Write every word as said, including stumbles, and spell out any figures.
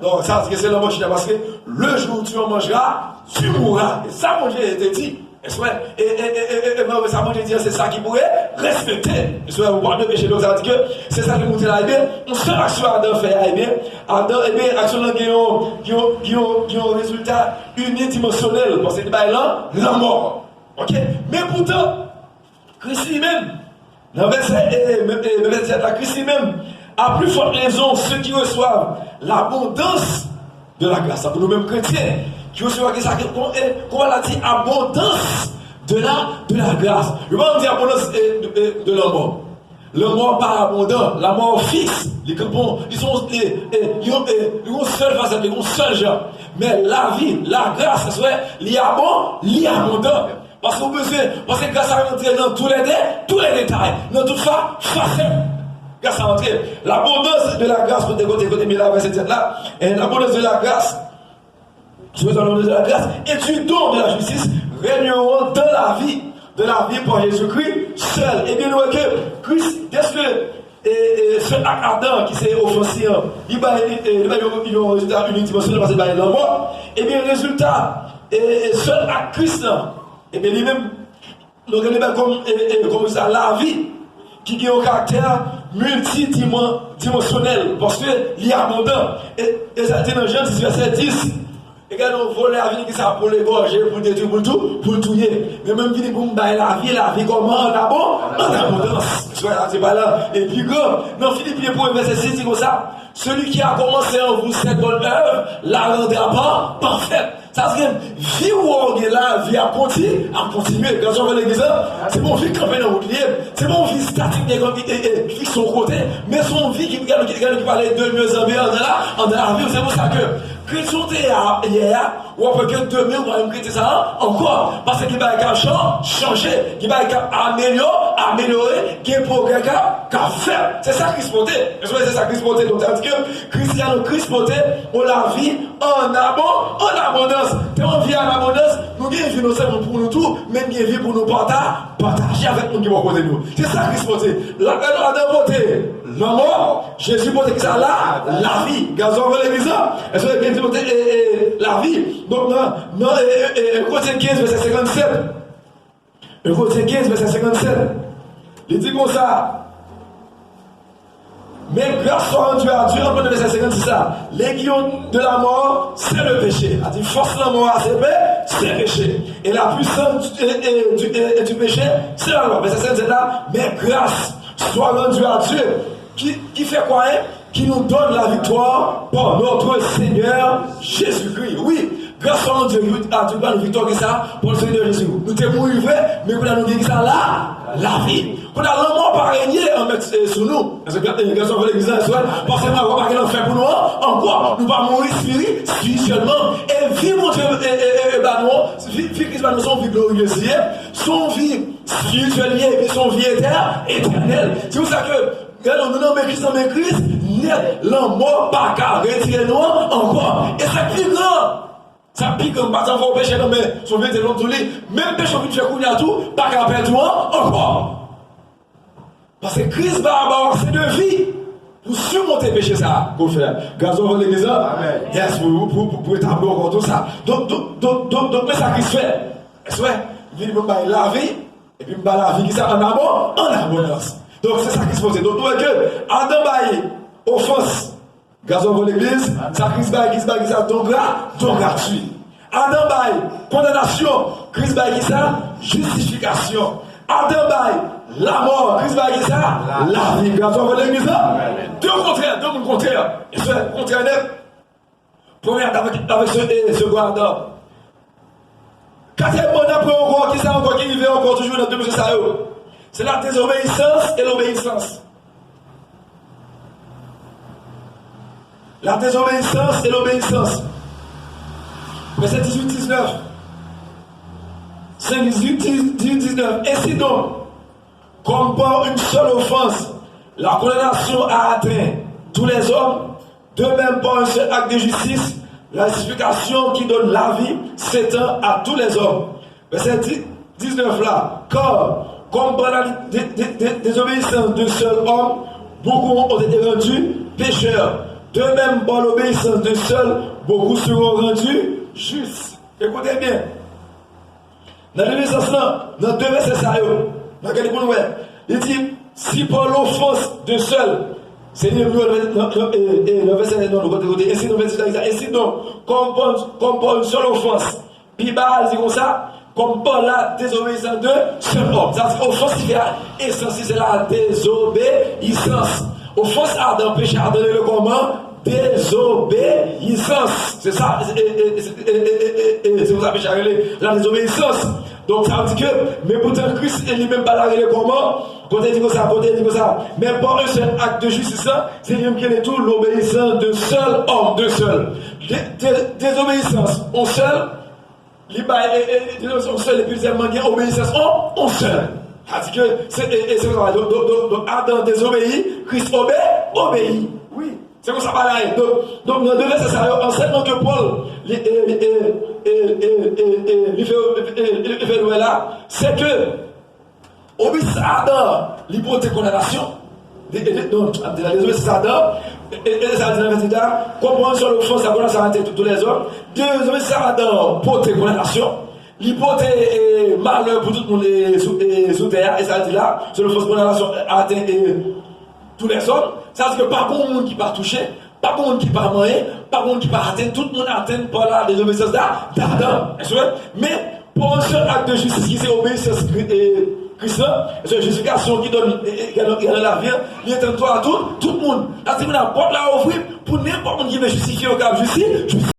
Donk, sa vle di ke se lanmò chita, paske le jour où tu en mangeras, tu mourras. E sa Bondye te di. Èske, e, e, e, e, e, e, sa Bondye di, se sa ki pou respekte. Èske, ou pa de peche, donk sa vle di ke se sa ki montre la, ebyen, yon sèl aksyon Adan fè a, ebyen, Adan, ebyen, aksyon lan gen yon, gen yon, gen yon, gen yon rezilta inidimansyonèl, paske li bay lan, lanmò. Ok? Men poutan, Kris li menm, nan vèsè, e, e, e, vèsè sèt la, Kris li menm, à plus forte raison, ceux qui reçoivent l'abondance de la grâce. Pou nou menm kretyen, ki resevwa ki sa, ki, kon, e, kòman la di, abondance de la, de la grâce. Yo pa di abondance, e, de, e, de lanmò. Lanmò pa abondan, lanmò fiks, li kanpe, li se yon, e, e, yon, e, yon sèl fasèt, yon sèl jan. Men lavi, lagras, sa vle, li abon, li abondan. Paske ou bezwen, paske gras la rantre nan tou lè de, tou lè detay, nan tout fa, fasèt. Gras la rantre. L'abondance de la grâce, kote, kote, kote, men la, vèsè sèt la, e, l'abondance de la grâce, sous l'abondance de la grâce et du don de la justice règneront dans la vie, dans la vie par Jésus-Christ seul. Ebyen, nou wè ke Kris, dèske, e, e, sèl ak Adan, ki se ofans li an, li bay, e, li bay yon, yon rezilta inidimansyonèl, paske li bay lanmò, ebyen, rezilta, e, e, sèl ak Kris lan, ebyen, li menm, nou gen li bay kòm, e, e, kòm sa, lavi, ki gen yon karaktè miltidiman-, dimansyonèl, paske li abondan. E, e sa te nan Jan dis, vèsè dis. E gade yon vòlè a vini ki sa pou l egòje, pou l detwi, pou l tou, pou l touye. Men mwen m vini pou m bay lavi, lavi kòman? An abon-, an abondans. Frè a, se pa la. E pi gran, nan Filipyen premye vèsè sis di konsa, celui qui a commencé en vous cette bonne œuvre la rendra pa-, parfaite. Sa vle di, vi w ou gen la, vi ap konti-, ap kontinye. Gade sa w fè legliz la, se pa yon vi k kanpe nan wout li ye. Se pa yon vi statik, e, e, e, fikse yon kote. Men se yon vi ki, ki, ki, ki pale de mieux en mieux, andan la, andan lavi w. Se pou sa ke kretyen w te ye a, yè a, w ap wè ke demen ou pa menm kretyen sa a ankò. Paske gen bagay k ap chan-, chanje, gen bagay k ap amelyo-, amelyore, gen pwogrè k ap, k ap fèt. Se sa Kris pote. Èske se sa Kris pote? Donk, sa vle di ke Kris la, nou Kris pote yon lavi an abon-, an abondans. Te yon vi an abondans, nou gen vi non sèlman pou nou tou, men gen vi pou nou pata-, pataje avèk moun ki bò kote nou. Se sa Kris pote. La, Adan pote lanmò, Jezi pote ki sa? La, lavi. Gazon vre legliz la. Èske gen di pote, e, e, lavi? Donk, nan, nan, e, e, e, Korentyen kenz, vèsè senkannsèt. Korentyen kenz, vèsè senkannsèt. Li di konsa, mais grâce soit rendue à Dieu, an pran vèsè senkannsis la. L'aiguillon de la mort, c'est le péché. A di, fòs lanmò a, se pe-, se peche. Et la puissance du, et, et du, et, et du péché, c'est la loi. Vèsè senkannsèt la, mais grâce soit rendue à Dieu, qui, qui fait quoi, hein? Qui nous donne la victoire par notre Seigneur Jésus-Christ. Wi, gras a Bondye, wi, a Dye ban nou viktwa ki sa, pa Senyè Jezi. Nou te mouri vre, men kounye a nou gen ki sa la? Lavi. Kounye a lanmò pa renye an mèt, e, sou nou. Èske, e, gras a legliz la, èske, paske nou pa gen lanfè pou nou an, ankò. Nou pa mouri espiri-, espirityèlman. E vi Bondye, e, e, e, e, ba nou an, vi, vi Kris ba nou, se yon vi gloriyez li ye, se yon vi espirityèl li ye, epi se yon vi etè-, etènèl. Se pou sa ke Gade, nou nan men Kris, nan men Kris nèt. Lanmò pa ka retire nou an ankò. E sa k pi gran. Sa k pi gran, m pa t anvo peche non, men se yon verite lòm tou li. Menm peche w vin fè kounye a tou, pa ka pèdi w an ankò. Paske Kris ba, ba w ase de vi pou simonte peche sa a ke w fè a. Gras a legliz la. Amèn. Yes, pou, pou, pou, pou etabli ankò tou sa. Donk, donk, donk, donk, donk, men sa Kris fè. Èske w wè? Vini pou m bay lavi. Epi m ba lavi ki sa? An abon-, an abondans. Donk, se sa Kris pote. Donk, nou wè ke Adan bay ofans. Gras a legliz, sa Kris bay, Kris bay ki sa? Don gra-, don gratui. Adan bay kondanasyon, Kris bay ki sa? Jistifikasyon. Adan bay lanmò, Kris bay ki sa? Lavi. Gras a legliz la. De kontrè, de moun kontrè. E se kontrè nèt. Premye Adan avèk, avèk se, e, segon Adan. Katriyèm bann apre ankò, ki sa ankò ki rive ankò toujou nan de mesye sa yo? Se la désobéissance et l'obéissance. La désobéissance et l'obéissance. Vèsè dizuit, diznèf. Senk, dizuit, dizuit, diznèf. Ainsi donc, comme par une seule offense, la condamnation a atteint tous les hommes, de même par un seul acte de justice, la justification qui donne la vie s'étend à tous les hommes. Vèsè di-, diznèf la, car, comme par la dé-, dé-, dé-, désobéissance d'un seul homme, beaucoup ont été rendus pécheurs. De même, par l'obéissance d'un seul, beaucoup seront rendus justes. Ekoute byen. Nan lil sans lan, nan de vèsè sa yo, n ap gade pou n wè. Li di, si par l'offense d'un seul, se li menm nan, nan, nan, e, e, nan vèsè, non, non, kote, kote, ainsi, nan vèsè sa, ainsi donc, comme par, comme par une seule offense, pi ba a di konsa, comme par la désobéissance d'un seul homme. Sa di ofans li fè a, esans li se la désobéissance. Ofans Adan, peche Adan rele kòman? Désobéissance. Se sa, e, e, e, e, e, e, e, se konsa peche a rele, la désobéissance. Donk, sa vle di ke, men poutan Kris li menm pa la rele kòman? Kote di konsa, kote di konsa. Men par un seul acte de justice, se li menm ki rele tou l'obéissance d'un seul homme, d'un seul. Dé-, dé-, désobéissance, on seul, li bay, e, e, e, on sèl, epi deuxièmement, gen obeyisans on, on sèl. Sa di ke, se, e, e, se konsa, donk, donk, donk, donk, Adan désobéi, Kris obé, obéi. Wi, se konsa bagay la ye. Donk, donk, nan de vèsè sa yo, ansèyman ke Pòl, li, e, e, li fè, e, e, li fè nou wè la, se ke obeyisans Adan, li pote kondanasyon. De, de, de, donk, ap di la, désobéissance Adam, e, e, e sa di nan vèsè a, comme par une seule offense la condamnation a atteint tous les hommes, désobéissance Adan pote kondanasyon, li pote, e, malè pou tout moun, e, sou, e, sou tè a, e sa di la, seule offense condamnation atteint, e, tous les hommes, sa di ke pa gen moun ki pa touche, pa gen moun ki pa manyen, pa gen moun ki pa atenn, tout moun atenn pa la désobéissance d'A-, d'Adan. Èske, men, par un seul acte de justice ki se obeyisans Kri-, e, Kris lan, se jistifikasyon ki donn, e, e, ki nan, ki nan lavi an, li etann tou a tout, tout moun. Sa di moun nan pòt la ouvri pou nenpòt moun ki vle jistifye yo kab jisti-,